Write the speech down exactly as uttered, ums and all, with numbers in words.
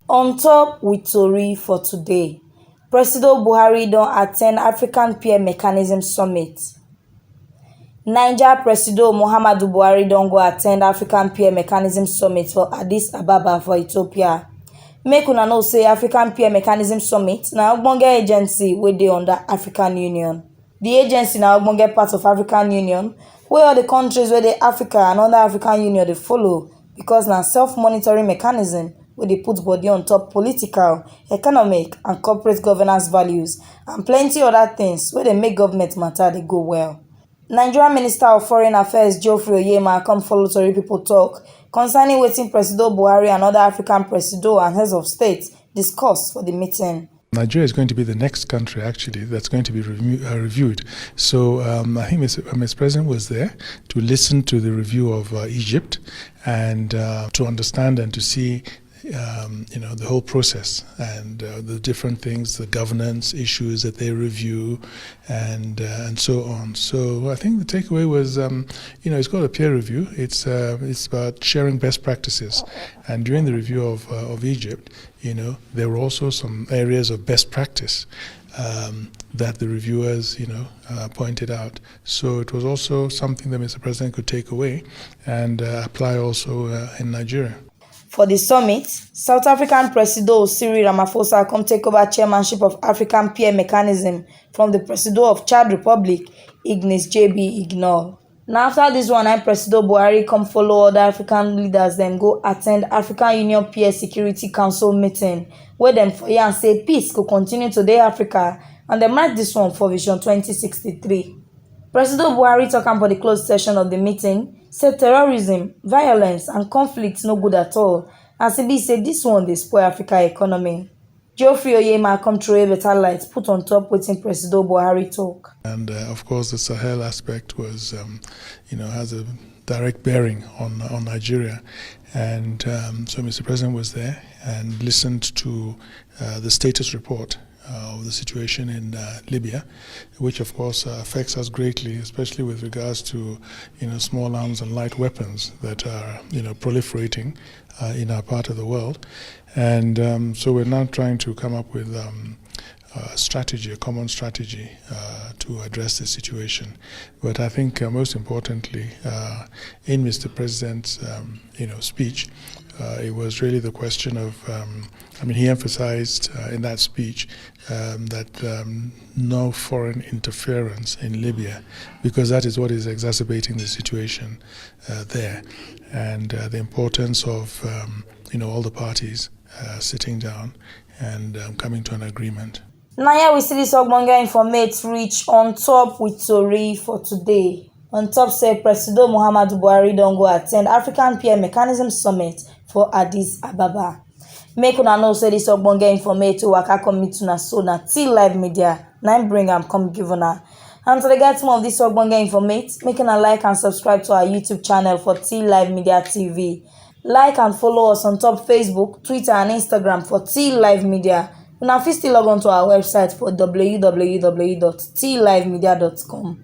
On top with tori for today, Presido Buhari don attend African Peer Mechanism Summit. Niger Presido Muhammadu Buhari don go attend African Peer Mechanism Summit for Addis Ababa for Ethiopia. Make una know say African Peer Mechanism Summit na ogbonge agency wey dey under African Union. Di agency na ogbonge part of African Union wey all di kontris wey dey Africa and under African Union dey follow, because na self-monitoring mechanism wey dey put body on top political, economic and corporate governance values and plenty oda tins wey dey make government mata dey go well. Nigerian Minister of Foreign Affairs Geoffrey Oyema come follow tori pipo tok concerning wetin Presido Buhari and oda African presido and heads of state discuss for di meeting. Nigeria is going to be the next country, actually, that's going to be review, uh, reviewed. So um, I think Mister President was there to listen to the review of uh, Egypt and uh, to understand and to see um, you know, the whole process and uh, the different things, the governance issues that they review, and uh, and so on. So I think the takeaway was, um, you know, it's called a peer review. It's uh, it's about sharing best practices, and during the review of uh, of Egypt, you know, there were also some areas of best practice um, that the reviewers, you know, uh, pointed out. So it was also something that Mister President could take away and uh, apply also uh, in Nigeria. For di summit, South African Presido Cyril Ramaphosa come take over chairmanship of African Peer Mechanism from di Presido of Chad Republic, Ignis J B Ignol. Na afta dis one na im Presido Buhari come follow oda African leaders dem go attend African Union Peer Security Council meeting, wey dem for yarn say peace go continue to dey Africa, and dem write dis one for Vision twenty sixty-three. Presido Buhari tok am for di closed session of di meeting say terrorism, violence and conflict no good at all, as e be say dis one dey spoil Africa economy. Geoffrey Oyema come throway better light put on top wetin Presido Buhari talk. And uh, of course, the Sahel aspect was, um, you know, has a direct bearing on on Nigeria, and um, so Mister President was there and listened to uh, the status report uh, of the situation in uh, Libya, which of course uh, affects us greatly, especially with regards to, you know, small arms and light weapons that are, you know, proliferating uh, in our part of the world. And um, so we're now trying to come up with um, a strategy, a common strategy uh, to address the situation. But I think uh, most importantly, uh, in Mister President's um, you know, speech, uh, it was really the question of, um, I mean, he emphasized uh, in that speech um, that um, no foreign interference in Libya, because that is what is exacerbating the situation uh, there, and uh, the importance of, um, you know, all the parties uh, sitting down and um, coming to an agreement. Na here we see dis ogbonge informate reach on top with tori for today. On top say Presido Muhammadu Buhari don go attend African Peer Mechanism Summit for Addis Ababa. Make una know say dis ogbonge informate wey waka come meet una so na T Live Media na im bring am come give una. And to dey get more of dis ogbonge informate, make una like and subscribe to our YouTube channel for T Live Media T V. Like and follow us on top Facebook, Twitter and Instagram for T Live Media. Una fit still log on to our website for w w w dot t live media dot com.